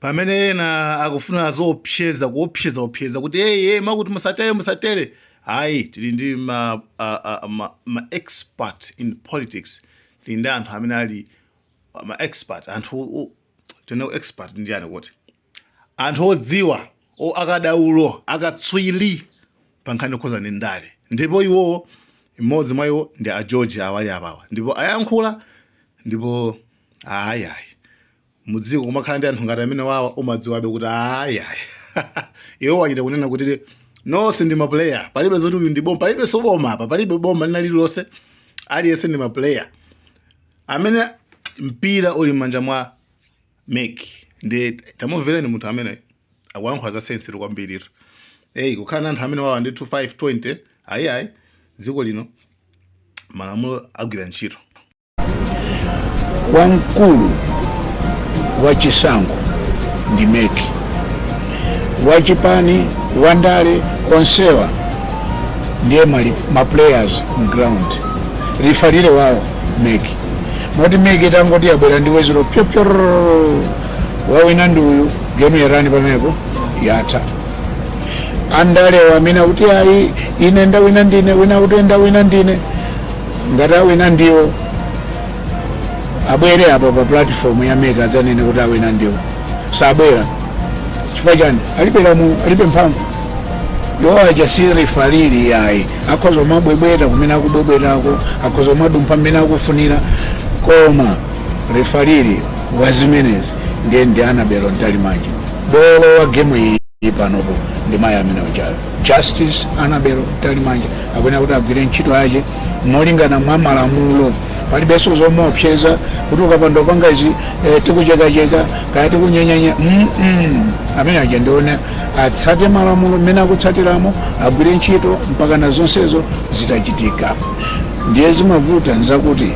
Pamene ena akufuna zoopseza, kuopseza opseza kuti hey, hey, makuti musatere, musatere, ayi, tili ndi ma expert in politics. Tili ndi anthu amene ali ma expert, anthu tine expert ndi yani, kuti anthu odziwa, o akadaulo, akatswiri pa nkhani yokhuza ndi ndale. Ndipo iwowo, mmodzi mwa iwo ndi a George awali apawa, ndipo ayankhula. Ndipo ayi, ayi, mudziko kumakhala ndi anthu ngati amene wawa, umadziwabe kuti ayi, ayi, iwo wachita kunena kuti nonse ndi ma player. Palibe zoti uyu ndi boma, palibe so boma apa, palibe boma lina lililonse, aliyense ndi ma player amene mpira uli m'manja mwa MEC. Ndi tamumvereni munthu amene akuyankhula za sense kwambiritu. Eyi, kukhala na anthu amene wawa ndi 2520, ayi, ayi, dziko lino malamulo agwira ntchito. Wamkulu wa chisankho ndi MEC. Wachipani, wandale, onsewa ndiye ma players mground. Referee wawo MEC. Moti MEC itangoti yabwera ndi wezero pyopyororo, wawina ndi uyu, game yarani pamenepo yatha. Andalewa amene akuti ayi, ine ndawina ndine, wina kuti ndawina ndine, ngati awina ndiwo, abwere apa pa platform ya MEC adzanene kuti awina ndiwo. Sabwera. Chifukwa chani? Alibe lamulo, alibe mphamvu. Iwo aja si referee, yayi. Akhoza umabwebweta kumene akubwebwetako, akhoza umadumpha mmene akufunira, koma referee wa zimenezi ndiye ndi Annabel Mtalimanja. Dolo wa game iyi panopo ndi mayi amene ujayo, Justice Annabel Mtalimanja. Akuyenera kuti agwire ntchito yake molingana mwa malamulo. Palibenso zomuopseza kuti ukapanda upanga izi, tikuchekacheka kaya tikunyenyanya. Amene aja ndione atsate malamulo mmene akutsatiramo, agwire ntchito mpaka na zonsezo zitachitika. Ndiye zimavuta nzakuti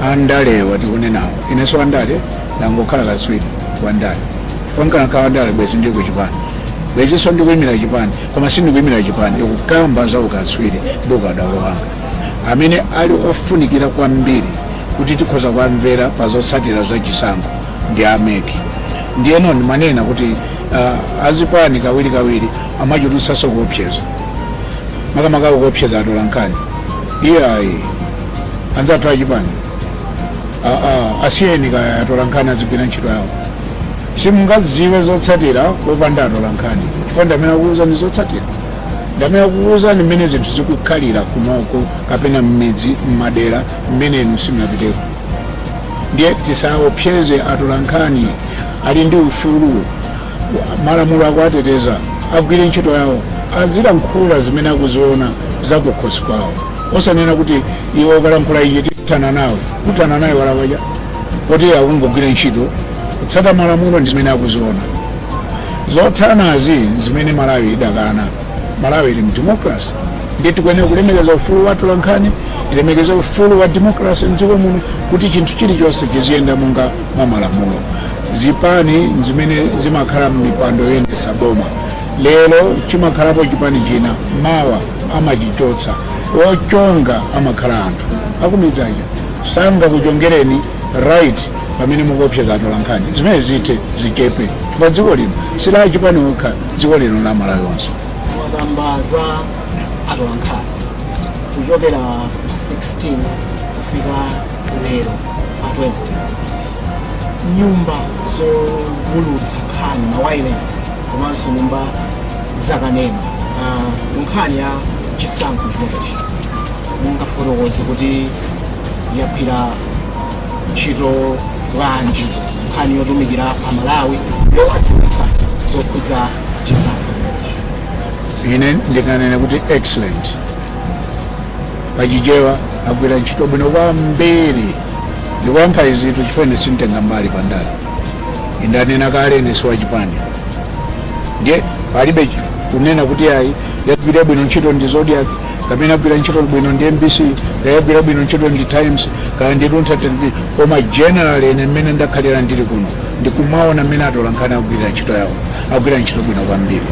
andalewa tikunenawo, inenso andale ndangokhala katswiri wandale. Chifukwa nkhala wandale, bwezi ndili kuchipani, bwezinso ndikuyimira chipani, koma sindikuyimira chipani, ndikukamba za ukatswiri ndi ukadaulo wanga. Amene ali ofunikira kwambiri kuti tikhoza kuamvera pa zotsatira za chisankho ndi a MEC. Ndiyeno ndimanena kuti azipani kawiri kawiri amachulutsanso kuopseza, makamaka kuopseza atolankhani. Iyayi, anzathu achipani, asiyeni kaya atolankhani azigwira ntchito yawo. Simungaziwe zotsatira popanda atolankhani, chifukwa ndi amene akuwuzani zotsatira, ndi amene akuwuzani mmene zinthu zikukhalira kunoko kapena m'midzi, m'madera mmene inu simunapiteko. Ndiye tisaopseze atolankhani. Ali ndi ufulu, malamulo akuateteza. Agwire ntchito yawo, azilankhula zimene akuziona zakukhosi kwawo, osanena kuti iwe ukalankhula ichi tithana nawe. Kuthana nawe walakwacha poti akungogwira ntchito kutsata malamulo ndi zimene akuziona. Zothanazi zimene Malawi idakana. Malawi ili mdemocracy, ndiye tikuyenera kulemekeza ufulu wa atolankhani, tilemekeze ufulu wa democracy mdziko muno, kuti chinthu chilichonse chiziyenda monga mwa malamulo. Zipani zimene zimakhala m'mipando yoyendetsa boma lero, chimakhalapo chipani china, mawa amachichotsa. Ochonga amakhala anthu akumidzaja, sangakuchongereni right pamene mukuopseza atolankhani. Zimene zithe, zichepe, chifukwa dziko lino sila chipani okha, dziko lino la Malawi onse. Mwakamba za atolankhani. Kuchokera pa 16 kufika lero pa 20, nyumba zowulutsa nkhani, ma wireless komanso nyumba zakanema, nkhani ya chisankho chimenechi mungafotokoze kuti yagwira ntchito bwanji, nkhani yotumikira Amalawi, yowadziwitsa zokhudza chisankho chimenechi? Ine ndinganene kuti excellent. Pachichewa, agwira ntchito bwino kwambiri. Ndikuyankha izitu chifukwa ine sinditenga mbali pandale. Indanena kale, ine siwachipani, ndiye palibe kunena kuti ayi, yagwira bwino ntchito ndi Zodiak, kapena yagwira ntchito bwino ndi MBC, kaya yagwira bwino ntchito ndi Times, kaya ndi Luntha Television. Koma generally, ine mmene ndakhalira ndili kuno, ndikumaona mmene atolankhani agwirira ntchito yawo, agwira ntchito bwino kwambiri.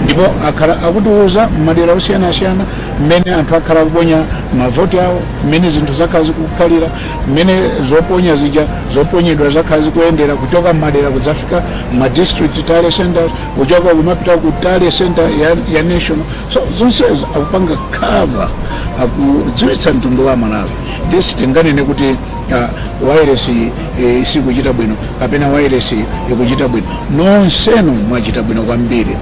Ndipo akhala akutiuza m'madera osiyanasiyana mmene anthu akhala akuponya mavoti awo, mmene zinthu zakhala zikukhalira, mmene zoponya zija zoponyedwa zakhala zikuyendera kuchoka m'madera kudzafika ma district tally centers, kuchoka kumapita ku tally center ya national. So zonsezi akupanga cover, akudziwitsa mtundu wa Malawi. Ndiye sitinganene kuti wireless sikuchita bwino kapena wireless ikuchita bwino. Nonsenu mwachita bwino kwambiri.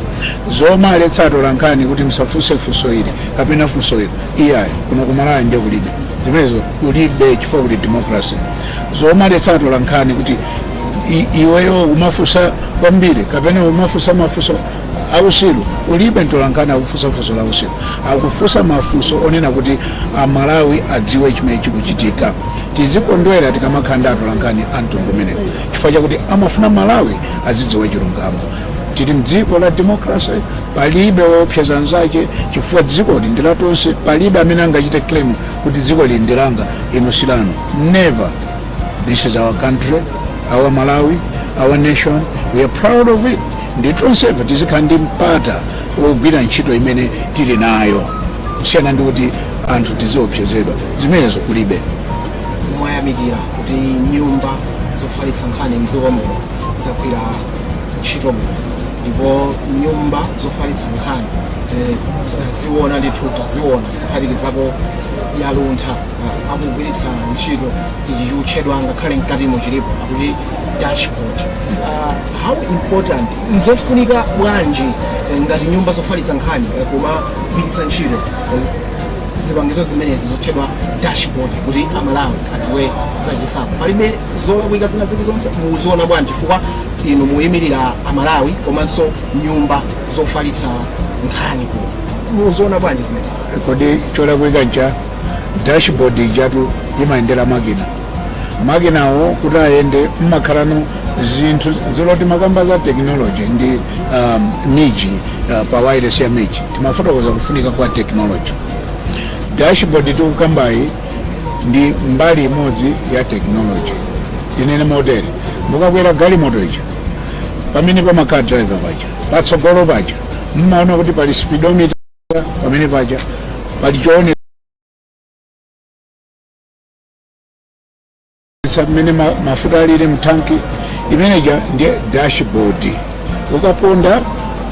Zomaletsa atolankhani kuti msafunse funso ili kapena funso ili, iyayi, kuno kumalawi ndiye kulibe zimenezo, kulibe, chifukwa kuli democracy. Zomaletsa atolankhani kuti iweyo umafunsa kwambiri kapena umafunsa mafunso ausilu, ulibe mtolankhani akufunsa funso la usilu. Akufunsa mafunso onena kuti Amalawi adziwe chimene chikuchitika. Tizikondwera tikamakhala ndi atolankhani a mtundu umenewo, chifukwa chakuti amafuna Malawi azidziwa chilungamo. Tili mdziko la democracy, palibe woopseza nzake, chifukwa dzikoli ndi latonse. Palibe amene angachite claim kuti dziko lili ndi langa, inu silanu. Never. This is our country, our Malawi, our nation. We are proud of it. Ndi tonsefe tizikhala ndi mpata wogwira ntchito imene tili nayo, kusiyana ndi kuti anthu tiziopsezedwa. Zimenezo kulibe. Mwayamikira kuti nyumba zofalitsa nkhani mdziko muno zagwira ntchito bwino, ndipo nyumba zofalitsa nkhani taziona ndithu, taziona kuphatikizapo yaluntha, akugwiritsa ntchito ichi chikutchedwa, ngakhale mkatimo chilipo, akuti dashboard. How important, nzofunika bwanji ngati nyumba zofalitsa nkhani kumagwiritsa ntchito zipangizo zimenezi zotchedwa dashboard kuti Amalawi adziwe zachisankho? Palibe zolakwika zina zilizonse? Muziona bwanji, chifukwa inu muyimirira Amalawi komanso nyumba zofalitsa nkhani kuno? Muziona bwanji zimenezi? Kodi cholakwika ncha dashboard ijatu imayendera makina, makinawo kuti ayende mmakhalano zinthu ziloti makamba za technology ndi MIJ, pa wireless ya MIJ timafotokoza kufunika kwa technology. Dashboard tikukambayi ndi mbali imodzi ya technology. Tinene motere: mukakwera galimoto ija, pamene pamakhala driver paja, patsogolo paja mmaona kuti pali speedometer, pamene paja pali choonetsa mmene mafuta alili mthanki. Imeneja ndiye dashboard. Ukaponda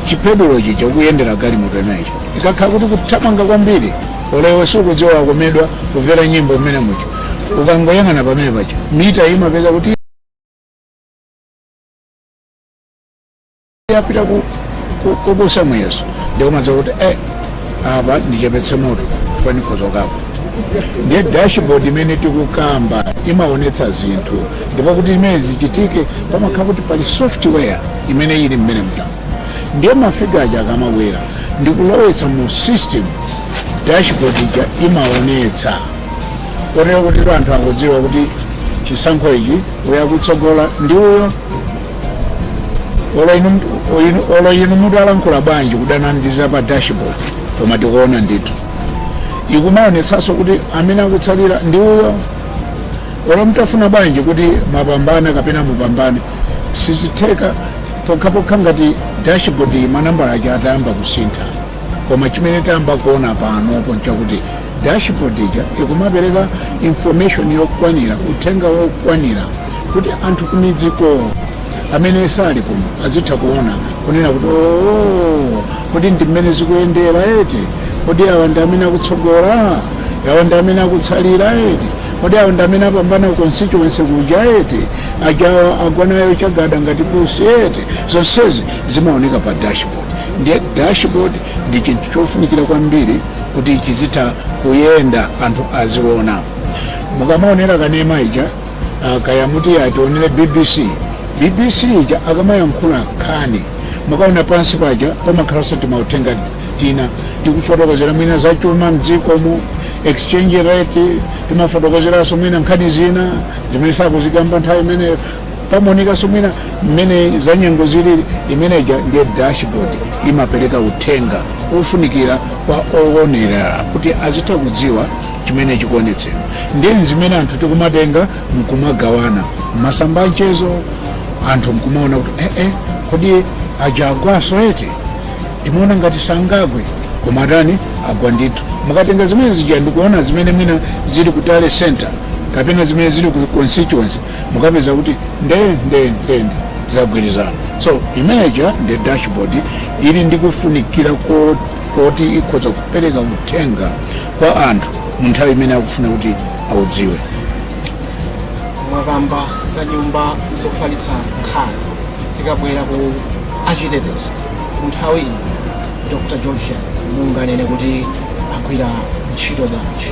chipedulo chija ukuyendera galimoto imeneja, ikakhala kuti kuthamanga kwambiri, olewe sukudziwa, wakomedwa kumvera nyimbo mmene muja, ukangoyang'ana pamene paja mita imapeza kuti yapita kuposa muyeso, ndiye umadziwa kuti apa ndichepetse moto chifukwa ndikhoza kapo. Ndiye dashboard imene tikukamba imaonetsa zinthu, ndipo kuti imene zichitike pamakhala kuti pali software imene ili mmene mutamo. Ndiye ma figure aja akamabwera ndikulowetsa mu system, dashboard ija imaonetsa kotero kuti anthu akudziwa kuti chisankho ichi uyo akutsogola ndi uyo. Olo inu mutalankhula bwanji kudanandiza pa dashboard, koma tikuona ndithu ikumaonetsanso kuti amene akutsalira ndi uyo. Olo mutafuna bwanji kuti mwapambana kapena mupambane, sizitheka pokhapokha ngati dashboard iyi manambala ake atayamba kusintha. Koma chimene tayamba kuona panopo nchakuti dashboard ija ikumapereka information yokwanira, uthenga wokwanira kuti anthu kumidziko amene sali kuno azitha kuona kunena kuti, "Oh, kodi ndi mmene zikuyendera eti? Kodi awa ndi amene akutsogola, awa ndi amene akutsalira eti? Kodi awa ndi amene apambana constituency kuja eti? Ajawa agwanayo chagada ngati busi eti?" Zonsezi zimaoneka pa dashboard. Ndiye dashboard ndi chinthu chofunikira kwambiri kuti chizitha kuyenda, anthu aziona. Mukamaonera kanema ija, kaya muti ationere BBC, BBC ija akamayankhula nkhani, mukaona pansi paja pamakhalanso timauthenga tina tikufotokozera mwina zachuma mdzikomo, exchange rate, timafotokozeranso mwina nkhani zina zimene sakuzikamba nthawi imeneyo, pamaonekanso mwina mmene za nyengo zilili. Imeneja ndiye dashboard, imapereka uthenga ofunikira kwa oonera kuti azitha kudziwa chimene chikuonetsedwa. Ndiye zimene anthu tikumatenga nkumagawana masamba amchezo, anthu nkumaona kuti kodi aja agwaso eti? Timaona ngati sangagwe, koma tani, agwa ndithu. Mukatenga zimene zija ndikuona zimene mwina zili ku tally center kapena zimene zili ku constituency, mukapeza kuti nde nde nde nde zagwirizana. So imeneja ndi dashboard ili ndikufunikira koti ikhoza kupereka uthenga kwa anthu mu nthawi imene akufuna kuti audziwe. Mwakamba za nyumba zofalitsa nkhani. Tikabwera ku achitetezo mu nthawi ino, Dr George, munganene kuti agwira ntchito bwanji?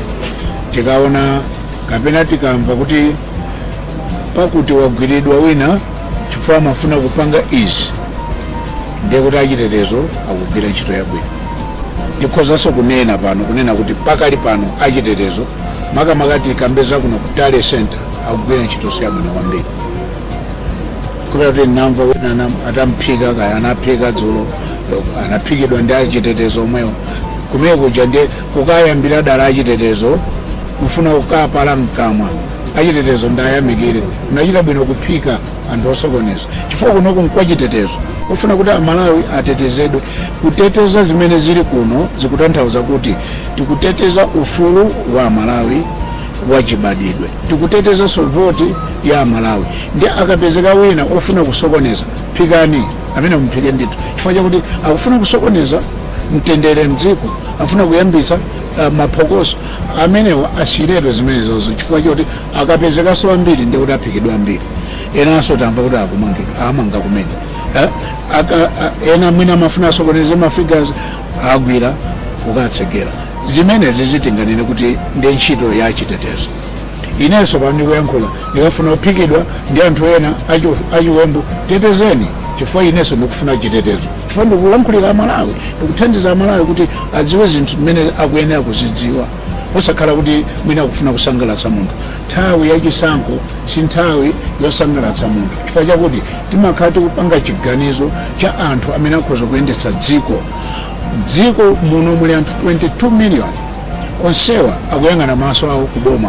Tikaona kapena tikamva kuti pakuti wagwiridwa wina chifukwa amafuna kupanga izi, ndiye kuti achitetezo akugwira ntchito yabwino. Ndikhozanso kunena pano, kunena kuti pakali pano achitetezo, makamaka tikambeza kuno ku tally center, akugwira ntchito yabwino kwambiri. Kupera kuti namva wina atamphika, kaya anaphika dzulo, anaphikidwa ndi achitetezo omwewo kumene kuja. Ndiye kukayambira dala achitetezo kufuna kukapala mkamwa achitetezo, ndayamikire, unachita bwino kuphika anthu osokoneza, chifukwa kunoku nkwachitetezo, kufuna kuti Amalawi atetezedwe. Kuteteza zimene zili kuno zikutanthauza kuti tikuteteza ufulu wa Amalawi wachibadidwe, tikutetezanso voti ya Amalawi. Ndi akapezeka wina ofuna kusokoneza, phikani amene mumphike ndithu, chifukwa chakuti akufuna kusokoneza mtendere mdziko, afuna kuyambitsa maphokoso amenewa. Asireto zimenezozo, chifukwa choti akapezekanso ambiri ndi kuti aphikidwe ambiri. Enanso tamva kuti akumangidwa, amanga kumene. Ena mwina amafuna asokoneze ma figures, agwira kukatsekera. Zimenezi zitinganene kuti ndi ntchito ya chitetezo. Inenso pano ndikuyankhula, ndikafuna kuphikidwa ndi anthu ena achiwembu, tetezeni, chifukwa inenso ndikufuna chitetezo, chifukwa ndikulankhulira Amalawi, ndikuthandiza Amalawi kuti adziwe zinthu zimene akuyenera kuzidziwa, osakhala kuti mwina akufuna kusangalatsa munthu. Nthawi yachisankho si nthawi yosangalatsa munthu, chifukwa chakuti timakhala tikupanga chiganizo cha anthu amene akhoza kuyendetsa dziko. Dziko muno muli anthu 22 million, onsewa akuyang'ana maso awo ku boma,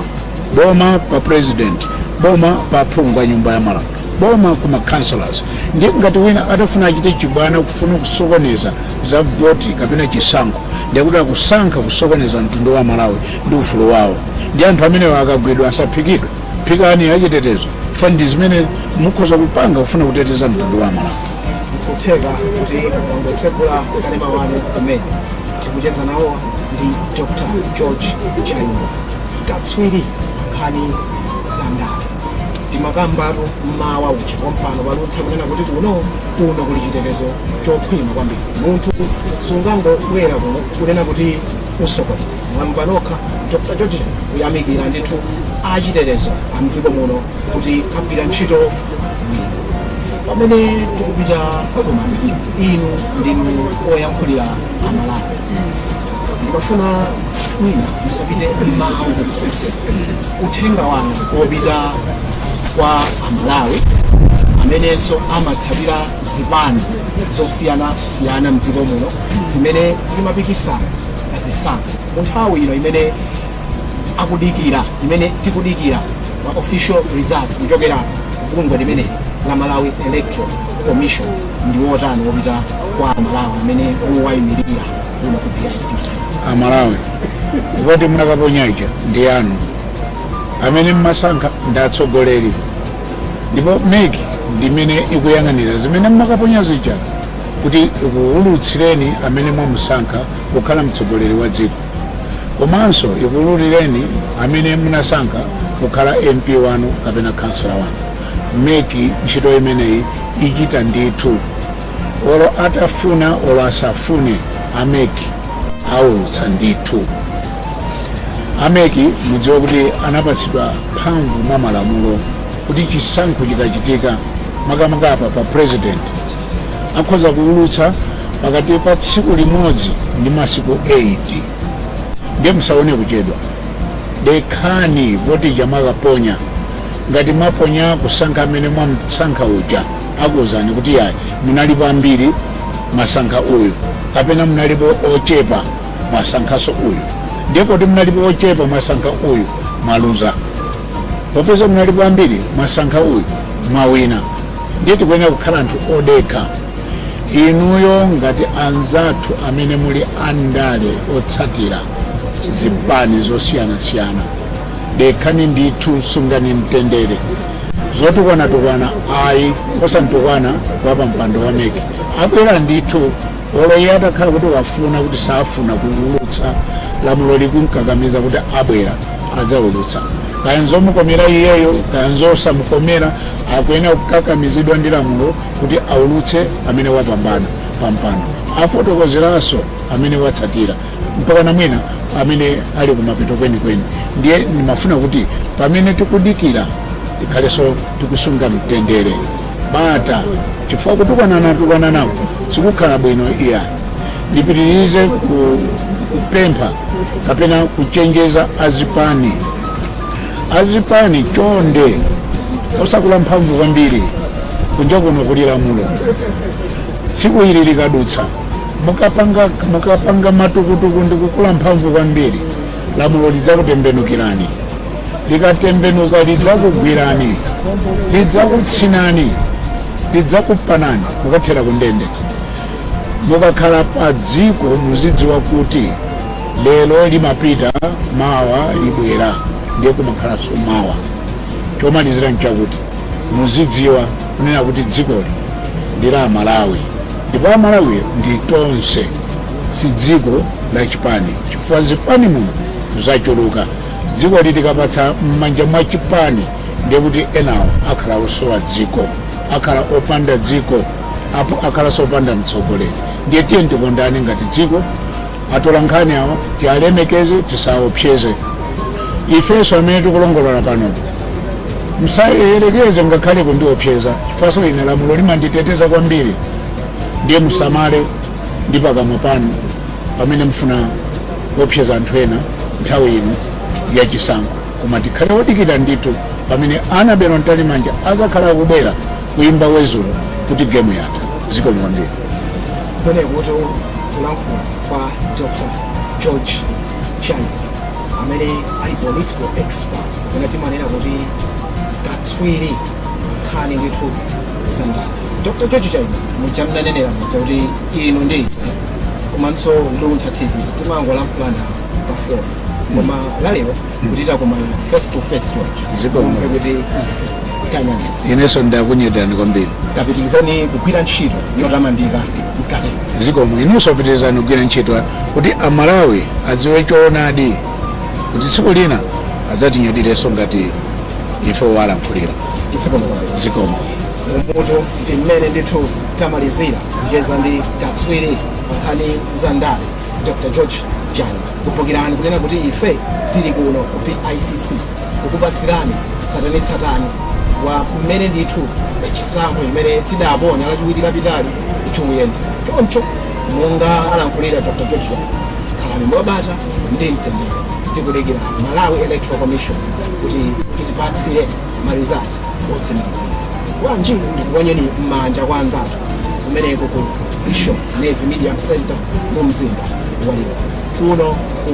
boma pa president, boma pa phungu a nyumba ya malamulo, boma ku councillors. Ndi ngati wina atafuna achite chibwana, kufuna kusokoneza za voti kapena chisankho, ndikuti akusankha kusokoneza mtundu wa Malawi ndi ufulu wawo. Ndi anthu amenewa akagwidwa asaphikidwe? Phikani achitetezo, chifukwa ndi zimene mukhoza kupanga kufuna kuteteza mtundu wa Malawi. Nkutheka kuti mwangotsekula kanema wanu kumene, tikucheza nawo ndi Dr George Chaima, katswiri nkhani za ndale. Timakambatu mmawa uja pompano paluntha kunena kuti kuno kuli chitetezo chokhwima kwambiri, munthu sungangobwera kuno kunena kuti usokoneza. Mwamva nokha Dr George Chaima kuyamikira ndithu achitetezo amdziko muno kuti agwira ntchito bwino. Pamene tikupita kumapeto, inu ndinu oyankhulira Amalawi, ndikafuna mwina musapite mawu kukhosi, uthenga wanu wopita kwa Amalawi amenenso amatsatira zipani zosiyanasiyana mdziko muno zimene zimapikisana pa zisankho, mu nthawi ino imene akudikira, imene tikudikira ma official results kuchokera bungwe limene la Malawi Electoral Commission, ndi wotani wopita kwa Amalawi amene muwayimirira kuno ku BICC? Amalawi, voti munakaponyaija ndi yanu. Amene mmasankha ndi atsogoleri, ndipo MEC ndimene ikuyang'anira zimene mmakaponya zija kuti ikuwulutsireni amene mwamusankha kukhala mtsogoleri wa dziko, komanso ikuwululireni amene munasankha kukhala MP wanu kapena kansala wanu. MEC ntchito imeneyi ichita ndithu, olo atafuna olo asafune, a MEC aulutsa ndithu. A MEC mudziwe kuti anapatsidwa mphamvu mwa malamulo kuti chisankho chikachitika, makamaka apa pa president, akhoza kuulutsa pakati pa tsiku limodzi ndi masiku 8. Ndiye musaone kuchedwa, dekhani. Voti mwakaponya, ngati mwaponya kusankha amene mwasankha uja, akuwuzani kuti yayi, munalipo ambiri, mwasankha uyu, kapena munalipo ochepa, mwasankhanso uyu. Ndiye poti munalipo ochepa mwasankha uyu, mwaluza; popeza munalipo ambiri mwasankha uyu, mwawina. Ndiye tikuyenera kukhala anthu odekha. Inuyo ngati anzathu amene muli andale otsatira zipani zosiyanasiyana, dekhani ndithu, sungani mtendere. Zotukwanatukwana ayi, osantukwana wapa mpando wa MEC. Abwera ndithu, olo iye atakhala kuti wafuna kuti safuna kuulutsa, lamulo likumkakamiza kuti abwera adzaulutsa. Kaya nzomukomera iyeyo, kaya nzosamukomera, akuyenera kukakamizidwa ndi lamulo kuti aulutse amene wapambana pampando, afotokozeranso amene watsatira, mpaka na mwina amene ali kumapeto kwenikweni. Ndiye ndimafuna kuti pamene tikudikira tikhalenso tikusunga mtendere, bata, chifukwa kutukwanana tukwananako sikukhala bwino iya. Ndipitirize kupempha kapena kuchenjeza azipani. Azipani, chonde, osakula mphamvu kwambiri. Kunja kuno kuli lamulo. Tsiku ili likadutsa, mukapanga matukutuku ndi kukula mphamvu kwambiri, lamulo lidzakutembenukirani. Likatembenuka, lidzakugwirani, lidzakutsinani, lidzakupanani, mukathera kundende. Mukakhala pa dziko, muzidziwa kuti lero limapita, mawa libwera, ndiye kumakhalanso mawa. Chomalizira nchakuti muzidziwa kunena kuti dzikoli ndi la Amalawi, ndipo Amalawi ndi tonse, si dziko la chipani, chifukwa zipani muno zachuluka. Dziko tikapatsa m'manja mwa chipani, ndiye kuti enawo akhala osowa dziko, akhala opanda dziko, apo akhalanso opanda mtsogoleri. Ndiye tiye tikondane ngati dziko. Atola nkhani awa tialemekeze, tisaopseze. Ifenso amene tikulongolola pano, musayerekeze ngakhale kundiopseza, chifukwa ine lamulo limanditeteza kwambiri. Ndiye musamale ndi pakamwa panu pamene mufuna kuopseza anthu ena nthawi ino yachisankho. Koma tikhale odikira ndithu pamene Annabel Mtalimanja azakhala akubwera kuyimba wezulo kuti game yatha. Zikomo kwambiri. Kumeneko kuti kulankhula kwa Dr George Chaima, amene ali political expert, kapena timanena kuti katswiri nkhani ndithu zandale. Dr George Chaima, muja mnanenera muja kuti inu ndi ine komanso Luntha TV timangolankhulana pa phone, koma lalero kuti takumana face to face choncho, Zikomo. kumve kuti tanyadira. Inenso ndakunyadirani kwambiri. Kapitirizani kugwira ntchito yotamandika mkati. Zikomo. Inunso pitirizani kugwira ntchito kuti Amalawi adziwe choonadi, kuti tsiku lina adzatinyadirenso ngati ife owalankhulira. Zikomo kwambiri. Zikomo. Umutu ndi mmene ndithu tamalizira kucheza ndi katswiri pa nkhani za ndale, Dr George Chaima. Kumbukirani kunena kuti ife tili kuno ku BICC kukupatsirani tsatanetsatane wa mmene ndithu chisankho chimene tidaponya Lachiwiri lapitali chikuyenda. Choncho monga alankhulira Dr George Chaima, khalani mwabata ndi mtendere. Tikudikira Malawi Electoral Commission kuti itipatsire ma results otsimikizira. Bwanji ndikuponyeni m'manja kwa anzathu kumeneko ku Bishop Navy Media Center mu mzinda wa Lilongwe, kuno ku